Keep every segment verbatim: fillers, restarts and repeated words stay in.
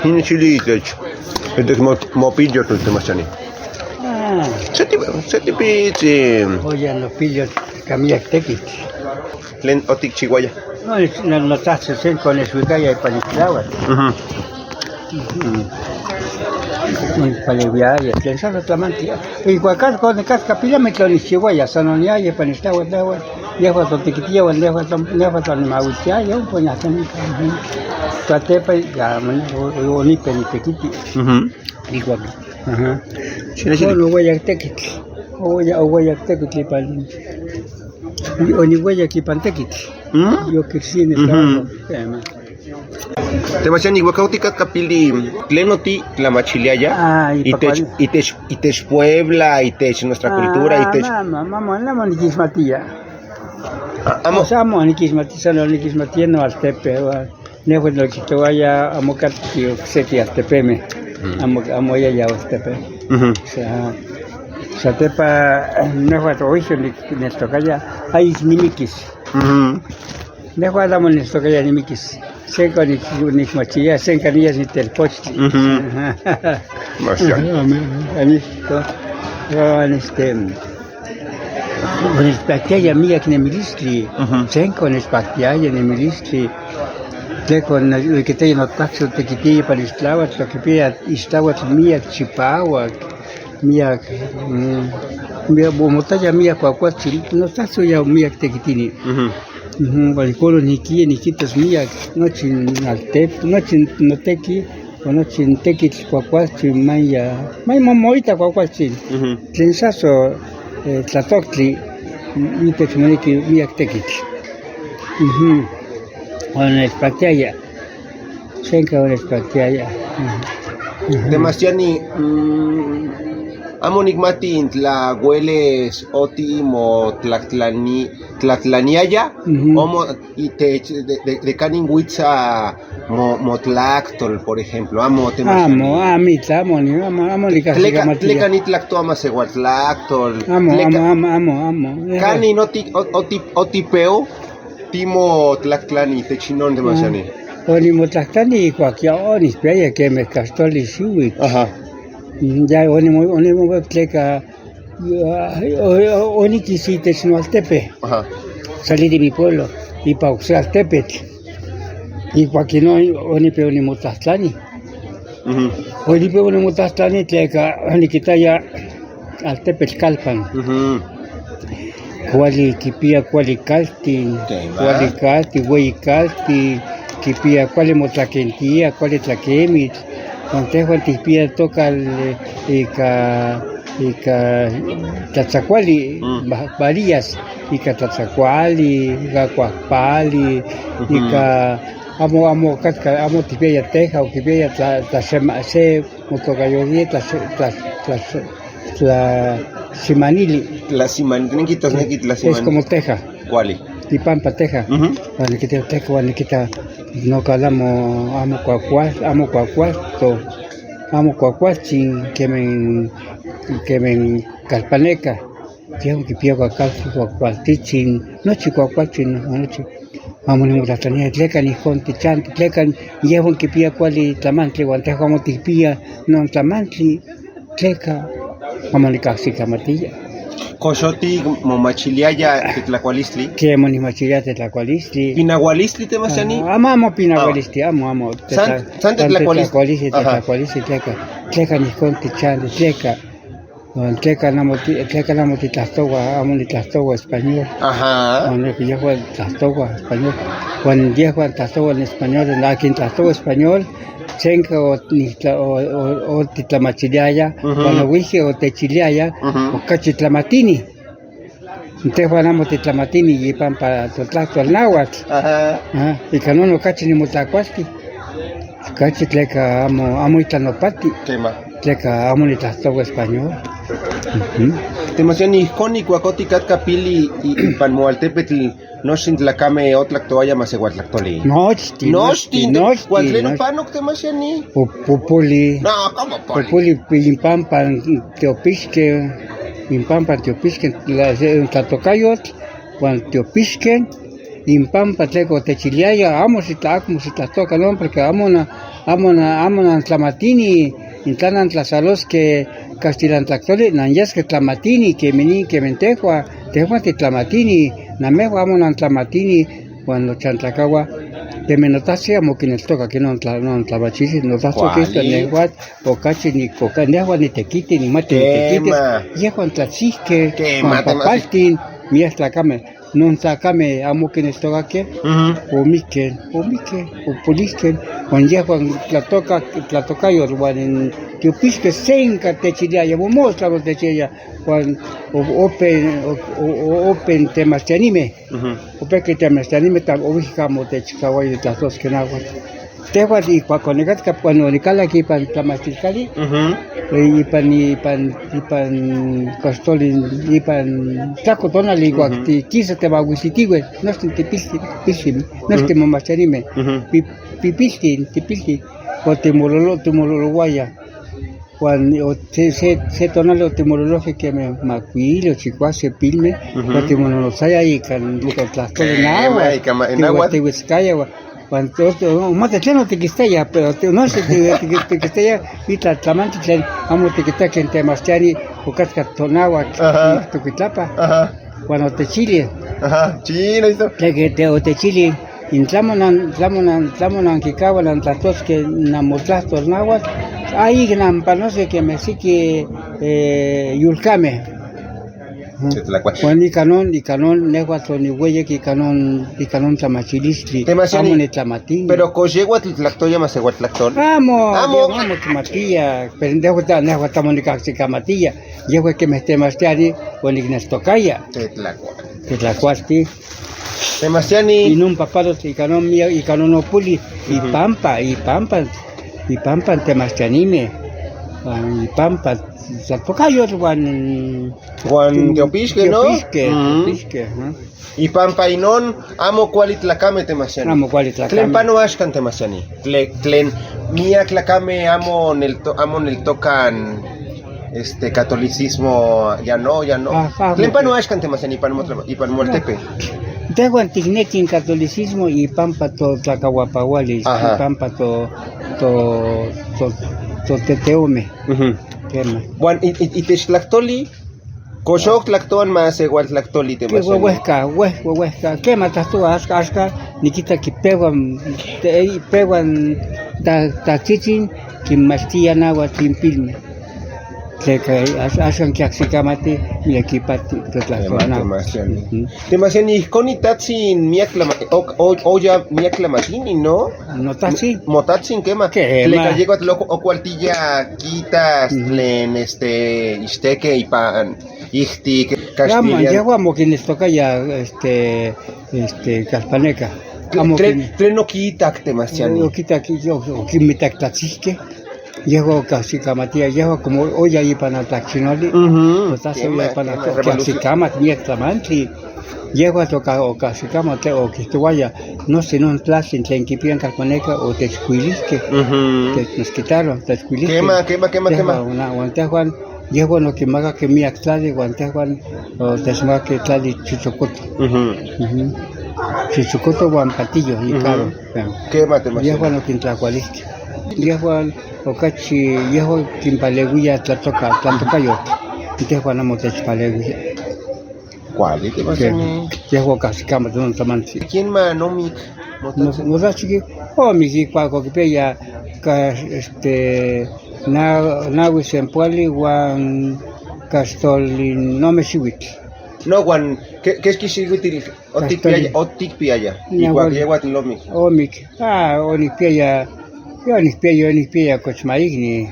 Jin chili, tech, tech mo-, mopillotl, temaschani. Ah. Seti, seti pitsi. Oye, mopillotl, kamiyak tekitl. Tlen otik chihuaya. No, no, no, tatsotsin kon eswikaya ipan istlawatl. Mhm. Mhm. Palewiaya, tlen sa' tlamanti. Igual kat, kon kat kapilla me tlen onik chihuaya, san oniaya ipan istlawatl, yehua ton tekitiya, yehua ton, yehua ton nimawitiaya, un poña ten. Mhm. Tlatepa, ya, o, o, onipe ni tekiti. Mhm. Igual. Aha. Sino, sino. Bueno, owayak tekitl. Owayak, owayak tekitl ipan. Oniwayak ipan tekitl. ¿Mm? Yo que sí, en esta. Mhm. Temaschani, igual ka otik kat kapili, tlen otik tlamachiliaya. Ah, y tech, y tech, y tech Puebla, y tech nuestra cultura, y tech. Ah, mamo, mamo, mamo, nikismatiya. Ah, amo. O sea, amo nikismatiya, no nikismatiya, no, altepe, wa. Nehua nolkitowaya, amo kat ki okseki astepeme. Mm. Amo, amo ya ya astepe. Mhm. Sa', sa' tepa, nehua toiso ni, nestokaya, ay nimikis. Mhm. Nehua amo nestokaya nimikis. Senka ni, ni machiya, senka ni ya ni telpoch. Mhm. Masya. Ani, ani, to, ani, este, Onespaktiaya miya'k nemilistli. Mhm. Senka onespaktiaya nemilistli. Tleka, eh, kitayan otaksotl tekitiya pan istlawatl, kipia istlawatl miya'k chipawak, miya'k, mm, miya'k, motaya miya'k kwakwatsin, no tatsotsin ya miya'k tekitini. Mhm. Mhm, wal kolo nihki, nihkitas miya'k, nochi altepe, nochi noteki, o nochi tekitl kwakwatsin, maya, maya momoita kwakwatsin. Mhm. Tlen sasso, eh, tlatoktli, itech moneki miya'k tekitl. Mhm. Onespaktiaya. Senka onespaktiaya. Mhm. Mhm. Temaschani, mm, amo nikmati tla weles oti motlaktlan-, tlaktlantiaya, mhm, o mo- Y te, de, de, de kanin witsa mo, motlaktol, por ejemplo, amo, temaschani. Amo, amitla, amo, ni, amo, amo, ni kasi tleka, kamatiya. Tleka nitlaktowa masewatlaktol. Amo, tleka, amo, amo, amo, amo. Kanin oti, o-, oti, oti peo, ti motlaktlan-, temaschani. Ah. Onimotlaktlan-, kuak ya, onispiaya keme kastol isiwitl. Ajá. Mm, ya, onimo-, onimo-, tleka, Ya, o, o, onikisi itech noaltepe. Ajá. Salí de mi pueblo, y pa okse altepetl. Y pa kino, onipe onimotlahtani. Mhm. Onipe onimotlahtani, tleka, onikitaya altepetl Calpan. Mhm. Kuali kipia, kuali kal- Kuali kalti, kuali kalti, weyi kalti, kipia kuali motlakentia, kuali tlakemitl. Wan tehwan tikpia tokal, eh, ika, ika tlatsakuali, mm, ba-, barillas, ika tlatsakuali, ika kuakpali, mhm, ika, amo, amo katka, amo tikpiaya teha, o tikpiaya tla-, tlasema-, se, motokayoria, tla-, tla-, tla-, Tlasimanili. Tlasiman-, tlen kita, tlen kita, tlasiman-. Es como teja. Kuali. Tipampa teja. Mhm. Wan nikita teja, wan nikita, no kal amo, amo kuakuas-, amo kuakuasto, amo kuakuatsin, keme, keme kalpaneka. Yehwan kipia kuakuas-, kuakualtitsin, nochi kuakuatsin, nochi. Amo nimotlahtania, tleka nihkon tichanti, tleka yehwan kipia kuali tlamantli, wan teja amo tikpia non tlamantli. Tleka amo nikahsiklamatiya. Koxoti momachiliaya te tlakualistli? Kemo nimachiliaya te tlakualistli. Pinawalistli, temaschani? Ah, amo, amo pinawalistli, amo, amo. Te tla-, san, san te tlakualistli. Tlakualistli, te tlakualistli, tleka. Tleka nihkon tichanti, tleka. Wan tleka amo ti-, tleka amo titlahtowa, amo nitlahtowa español. Ajá. Wan yehua tlahtowa español. Wan yehua tlahtowa español, akin tlahtowa español, Senka o, o, o, o titlamachiliaya, mhm, wan owihki o techiliaya, mhm, okachi tlamatini. Tehuan amo titlamatini yipampa totlahtol náhuatl. Ajá. Ajá. Ika non okachi nimotlakualti. Okachi tleka amo, amo itla nopati. Kema. Tleka amo nitlahtowa español. Mhm. Temaschani, ihkon ikuak otik katka pili i-, ipan moaltepetl Nochtin tlakameh otlak toaya ma sewal tlaktoli. Nochtin, nochtin, nochtin, nochtin. Wan tlen opanok temaschani? Pu-, pupuli. No, ¿cómo pupuli? Pupuli, impampan te opichken, impampan te opichken, la, se, tlatokayotl, wan te opichken, In pampa tleka otechiliaya, amo si tla, amo si tla toka, no, porque amo na, amo na, amo nan tlamatini, in tlan nan tlasaloske kaxtilan tlaktoli, nan yaske tlamatini, keme nin, keme nin tehwa, tehwa ti tlamatini, namehwa amo nan tlamatini, wan nochan tlakawah, keme notahsi amo kineltokak non tla, non tlamachili, notahsi kista nehwat, okachi ni koka, nehwa nitekiti, nimati nitekiti, yehwan tlatsihke, wan papaltin, miyak tlakame. Non tlakame amo kineltokake, omikten, omikten, opulihten, wan yehwan tlatoka, tlatokayot, wan tiopiske, senka techiliaya, momo'os tlatoka techiliaya, wan o, open, o, o, open temastianime, open temastianime, ta owihka amo techkawayo tlahtoskenawa. Tehwan y kua konekatka, kua onikalak ipan tlamachilkali, eh, ipan, ipan, ipan kastoli, ipan tlako tonali, kua ti kisa temawiltitiwe, noste tipilti, pilti, noste mamaschanime, pi, pipilti, tipilti, kua timololo, timololowaya. Wan o se, se, se tonali otimololoje keme makuili o chikua se pilme, otimololotsaya ikan, ikan tlahtoli nawa, tiwetskaya wa, wan, o, o, mati tlen otikistaya, pero ti, no se ti, ti, tikistaya, itla tlamantli tlen amo tikitake temaschani, okatka tonawa, tukitlapa. Wan otechili. Ajá, chino esto. Tleke te otechili, in tlamo nan, tlamo nan, tlamo nan kikawa nan tlahtoske namotlahtos nawal, ayik nan panoske keme siki, eh, yulkame. Wan ikanon, ikanon, nehwa toniweyek ikanon, ikanon tlamachilistli. Amo nitlamatini. Pero kox yehwatl tlaktoya ma sewatl tlakton. Amo, amo, amo tlamatiya. Pero nehwa ta, nehwa tamo nikahsikamataya. Yehwa keme temaschani, onikneltokaya. Tetlakualti. Tetlakualti. Temaschani. Inon papalotl, ikanon mía, ikanon opuli, ipampa, ipampa, ipampa temaschanime. Ipampa, tlatokayotl wan. Wan tiopiske, no? Tiopiske, tiopiske, ajá. Ipampa inon, amo kuali tlakame temaschani. Amo kuali tlakame. Tlen panu axkan temaschani. Tle, tlen mía tlakame amo nelto, amo neltokan, este, catolicismo, ya no, ya no. Tlen panu axkan temaschani, ipan Moltepe. Tehwan tiknekin catolicismo ipampa totlakawapawali, ipampa to, to, to, toteteome. Kema. Wan, i, i, itech tlaktoli, kox ok tlaktoan ma sewatl tlaktoli temaschani. Wewehka, weh, wewehka. Kema tahtowa axka, axka, nikita ki pewan, te, pewan ta, tatsitsin, kinmachtia nawatl in pilme. Tleka, ax, axkan kiahsikamati, mía kipati, totlahtona. Temaschani. Temaschani, ihkon itahtsin mía tlama, o, o, oya mía tlamatini, no? Notahtsin. Motahtsin kema. Kema. Tleka yehwatl ok, ok kualtiya kitas tlen, este, ixteke ipan, ihtik, kastilian. Yehwa amo kineltokaya, este, este, kalpaneka. Amo tlen, tlen okitak temaschani. Okitak, o, okinmitak tlatsihke. Yehwa okahsikamatia, yehwa como oya ipan atlakchinali. Notahtsin oya ipan atlakchinali, okahsikamat mía tlamantli. Yehwa toka, okahsikamat, okihtowaya, no, sino tlahtsin tlen kipian kalpaneka otechkuilihke. Te, nos quitaron, techkuilihke. Kema, kema, kema, kema. Wan tehwan, yehwa okinmakahke mía tlali, wan tehwan, otechmakahke tlali Chichocoto. Chichocoto wan Patillo, y claro. Kema, kema. Yehwa okintlakualihke. Yehwa okachi, yehwa kinpaleuiya tlatoka, tlatokayotl. Tehwan amo techpaleuiya. Kuali, temaschani. Yehwa okahsikamat, no, tlamantli. Kin ma nomik, motahtsin. Motahtsin ki, omik, kua, kua kipiaya, ka, este, na, nawi sempoali wan kastolin ome xiwitl. No, wan, ke, keski xiwitl otikpiaya, otikpiaya. Igual, yehwatl omik. Omik. Ah, onikpiaya, ya onikpiaya, onikpiaya koch maikni.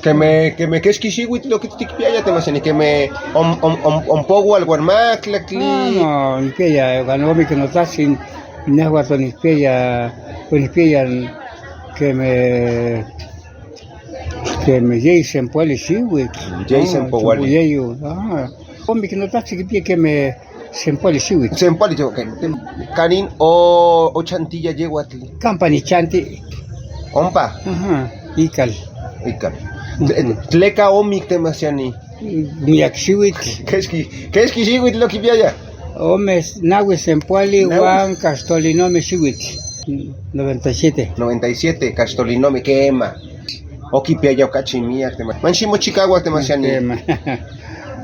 Keme, keme keski xiwitl otikpiaya, temaschani, keme om, om, om, ompowal wan máklaktli. Ah, no, onikpiaya, wan omik notahtsin, nehwatl onikpiaya, onikpiaya, keme, keme yei sempoali xiwitl. Yei sempoali. Yeyu, ah. Omik notahtsin kipia keme sempoali xiwitl. Sempoali xiwitl. Kanin o, ochantiya yehwatl. Kampa nichanti. Ompa. Ajá, ikal. Ikal. Tle, tleka omik, temaschani. Miyak xiwitl. Keski, keski xiwitl okipiaya. Ome, nawi sempoali, wan kaxtolinome xiwitl. Noventa y siete. Noventa y siete, kaxtolinome, kema. Oki piaya okachi miak, te ma-, manximochikawak, te masiani. Kema.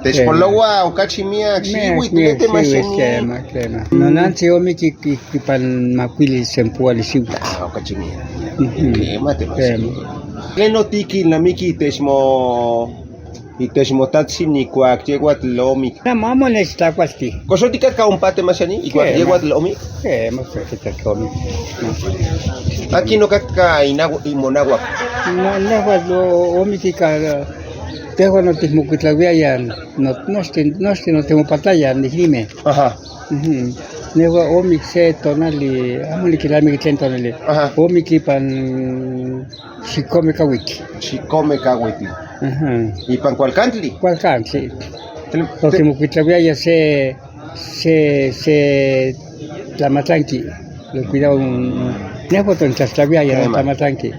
Te xpolowa okachi miak xiwitl, te masiani. Kema, kema. Nonantsi omi ki, ki, kipan makuili sempoali xiwitl. Ah, okachi miak. Kema, te masiani. Kema. Keno tikil namiki te xmo- I te xmotatsini kuak yewatl omi. Na, mamo, nextlakualti. Koxotik katka ompa, te masiani, i kuak yewatl omi. Kema, koxotik katka omi. Aki no katka inaw-, imonawak. Na, nawal o-, omi ki ka, tewa notihmokutlawiaya, no, noste, noste notihmopataya, nijime. Aha. Newa omi se tonali, amo nikilami ki tlen tonali. Aha. Omi kipan Xikome Kawitl. Xikome Kawitl. Aha. Ipan Kualkantli. Kualkantli. Tel-, porque te- mokutlawiaya se, se, se tlamatlanki. Lo cuidado, mm, newa tontatlawiaya, tlamatlanki.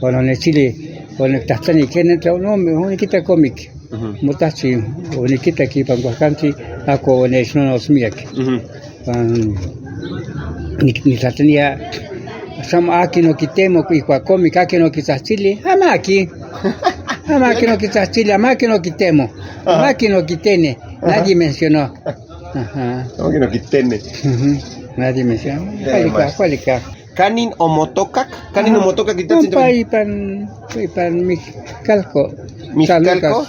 Bueno, nechili, bueno, tahtani, kene, no, no, nikita komik. Mutahtsin, onikitak ipan Kualkantli, ako onechnonosmiak. Ni, nitahtania, sama aki nokitemo, i kuak komik aki nokitsahtsili, amaki. Amaki nokitsahtsili, amaki nokitemo. Amaki nokitene. Nadie mencionó. Aha. Amaki nokitene. Nadie mencionó. Kualika, kualika. Kanin omotokak, kanin omotokak, itatsin. Ompa ipan, ipan Mijcalco. Mijcalco. San Lucas.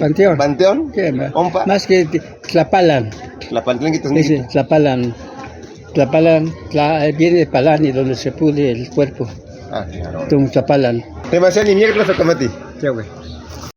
Panteón. Panteón. Kema. Ompa. Mas ke ti-, tlapalan. Tlapalan, tlapalan. Tlapalan, tla-, eh, viene de palan y donde se pudre el cuerpo. Ah, claro. Tum tlapalan. Te masiani, miak tlaxokamati. Kema.